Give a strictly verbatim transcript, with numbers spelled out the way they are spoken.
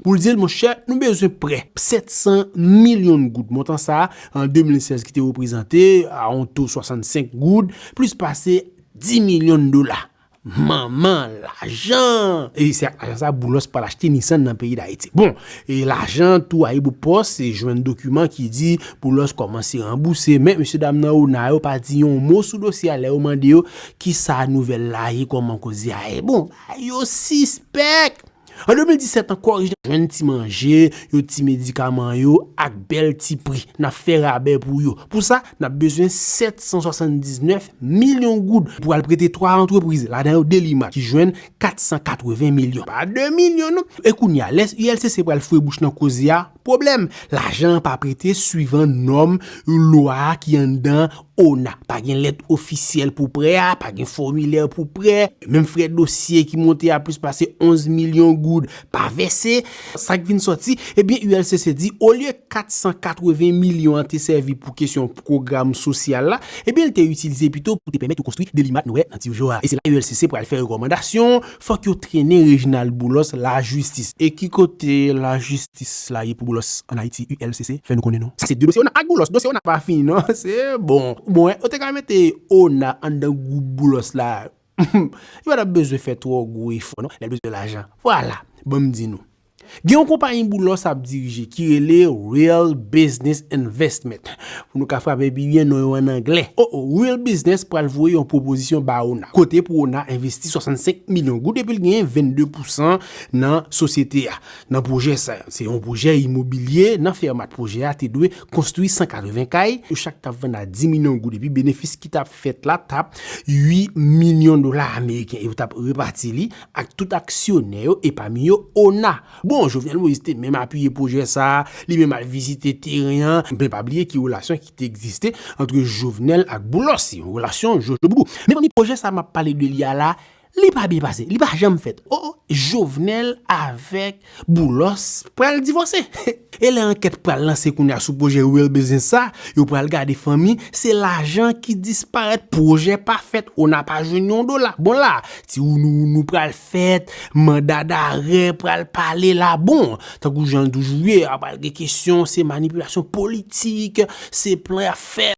Pou l di l, monchè, nou bezwen prè sèt san milyon goud. Montan sa a, an de mil sèz, ki te reprezante a yon to swasannsenk goud, plis pase dis milyon dola. Manman lajan! E se ak lajan sa a Boulos pral achte Nissan nan peyi Dayiti. Bon, e lajan tou Ayibopost, e jwenn dokiman ki di Boulos kòmanse ranbouse, men mesye dam nan ONA yo pa di yon mo sou dosye a lè yo mande yo kisa nouvèl la ye, kòman koze a ye. Bon, yo sispèk! An de mil disèt ankò, orijinal jwenn ti manje, yo ti medikaman yo ak bèl ti pri. N ap fè rabè pou yo. Pou sa, n ap bezwen sèt san swasanndiznèf milyon goud pou al prete twa antrepriz, ladan yo Delimat, ki jwenn kat san katreven milyon. Pa de milyon, non. E kounye a, lè U L C C pral foure bouch nan koze a, pwoblèm. Lajan an pa prete swivan nòm lwa ki anndan ONA. Pa gen lèt ofisyèl pou prè a, pa gen fòmilè pou prè, menm frè dosye ki monte a plis pase onz milyon goud pa vèse. Sa k vin sòti, ebyen, U L C C di, olye kat san katreven milyon an te sèvi pou kesyon pwogram sosyal la, ebyen, l te itilize pito pou te pèmèt yo konstwi Delimat nou wè nan ti ojo a. E se la U L C C pral fè rekòmandasyon, fòk yo trennen Reginald Boulos lajistis. E ki kote lajistis la ye pou Boulos an Ayiti? U L C C fè nou konnen non. Sa se de dosye ONA ak Boulos. Dosye ONA pa fini non. Se bon. Bon, yo te ka mete ONA anndan gwoup Boulos la. Yo pa t ap bezwen fè twò gwo efò non. Lè l bezwen lajan. Vwala. Ban m di nou. Gen yon konpayi Boulos ap dirije ki rele Real Business Investment. Pou nou ka frape pi byen non yo an anglè. O, o, Real Business pral voye yon pwopozisyon ba ONA. Kote pou ONA envesti swasannsenk milyon goud epi l genyen vennde pousan nan sosyete a. Nan pwojè sa, se yon pwojè imobilye nan Fèmat. Pwojè a te dwe konstwi san katreven kay, yo chak t ap vann a dis milyon goud, epi benefis ki t ap fèt la t ap uit milyon dola ameriken, e yo t ap repati li ak tout aksyonè yo, e pami yo ONA. Bon, Jovenel Moïse te menm apiye pwojè sa, li menm al vizite teren an, men pa bliye ki relasyon ki te egziste ant Jovenel ak Boulos, se yon relasyon jojo boubou. Men fanmi, pwojè sa m ap pale de li a la, li pa byen pase, li pa janm fèt. O, o, Jovenel avèk Boulos pral divòse. E lè ankèt pral lanse kounye a sou pwojè Real Business sa, yo pral gade fanmi, se lajan ki disparèt, pwojè pa fèt, ONA pa jwenn yon dola. Bon la, ti wounou wounou pral fèt, manda darè pral pale la. Bon, tankou jan l toujou ye, a pral gen kesyon, se manipilasyon politik, se plan y ap fè.